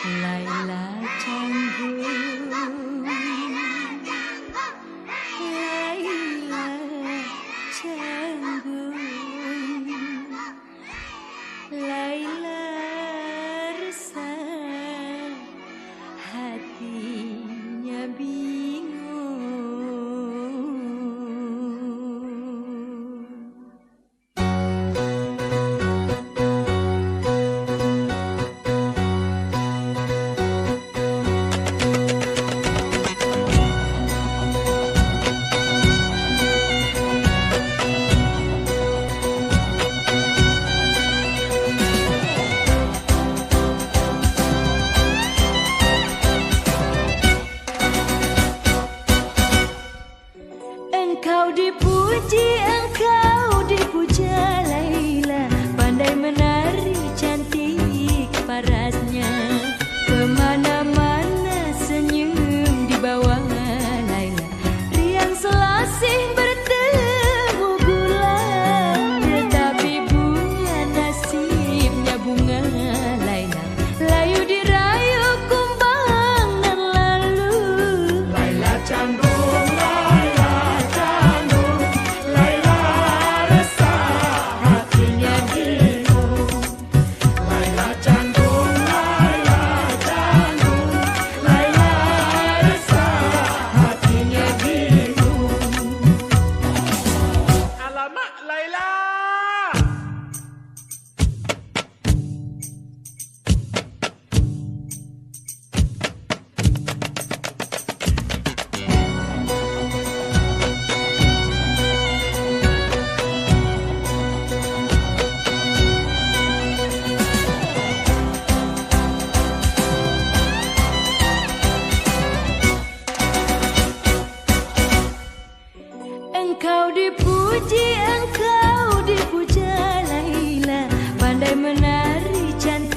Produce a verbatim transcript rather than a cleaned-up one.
Laila Canggung, Laila Canggung, Laila resah, hatinya bingung. Engkau dipuji, engkau dipuja, Laila. Pandai menari, cantik parasnya. Kemana-mana senyum dibawa, Laila. Riang selasih bertemu gula, tetapi bunga nasibnya bunga, Laila. Layu dirayu kumbang nan lalu. Laila Canggung, Laila Canggung, Laila resah, hatinya bingung. Laila Canggung, Laila Canggung, Laila resah, hatinya bingung. Alamak, Laila! Engkau dipuji, engkau dipuja, Laila. Pandai menari, cantik